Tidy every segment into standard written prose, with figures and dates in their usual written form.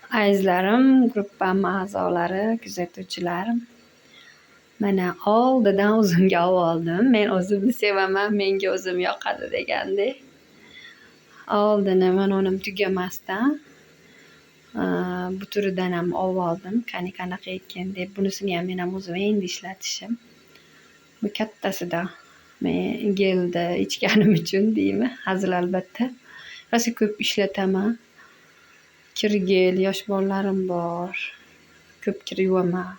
Azizlarim, gruppam a'zolari, kuzatuvchilarim. Mana oldidan o'zimga olvoldim. Men o'zimni sevaman, menga o'zim yoqadi degandek. Oldini manonim tugamasdan bu turidanam olvoldim. Qani qanaqa ekan deb bunisiniyam menam o'zim endi ishlatishim. Bu kattasidan men gelda ichganim uchun deymi, hazil albatta. Rosa ko'p ishlataman. Kir gel yosh bolalarim bor. Ko'p kir yuvaman.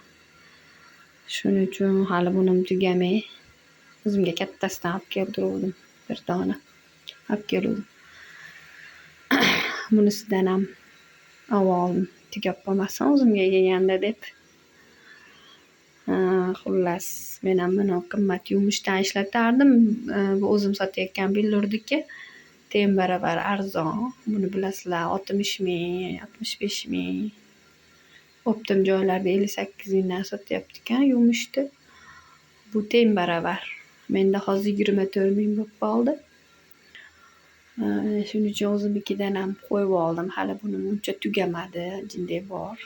Shuning uchun hali bunim tugamay o'zimga kattasidan olib keltiruvdim bir dona olib keluvdim. Bunisidanam olvoldim tugab qolmasin o'zimga kelganda deb. Xullas, menam buni qimmat yumushdan ishlatardim. Bu o'zim sotayotgan billurdiki teng baravar arzon. Buni bilasizlar, 60 ming, 65 ming, optom joylarda 58 mingdan sotyaptikan yumushni. Bu teng baravar. Menda hozir 24 ming bo'lib qoldi. Shuning uchun o'zimnikidanam qo'yvoldim. Hali bunim uncha tugamadi, jinday bor.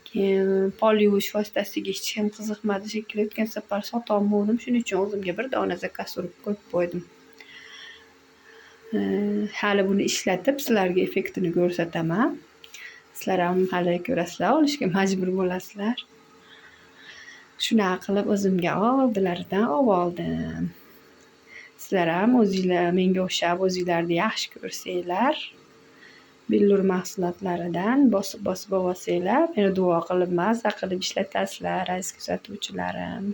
Keyin pol yuvish vositasiga hech kim qiziqmadi shekilli, o'tgan safar sotolmovdim. Shuning uchun o'zimga bir dona zakaz urib qo'yib qo'ydim. Hali buni ishlatib sizlarga effektini ko'rsataman. Sizlaram hali ko'rasizlar, olishga majbur bo'lasizlar. Shunaqa qilib o'zimga oldilaridan olvoldim. Sizlaram o'zinglar menga o'xshab o'zinglarni yaxshi ko'rsanglar, billur mahsulotlaridan bosib bosib olsanglar, meni duo qilib mazza qilib ishlatasizlar, aziz kuzatuvchilarim.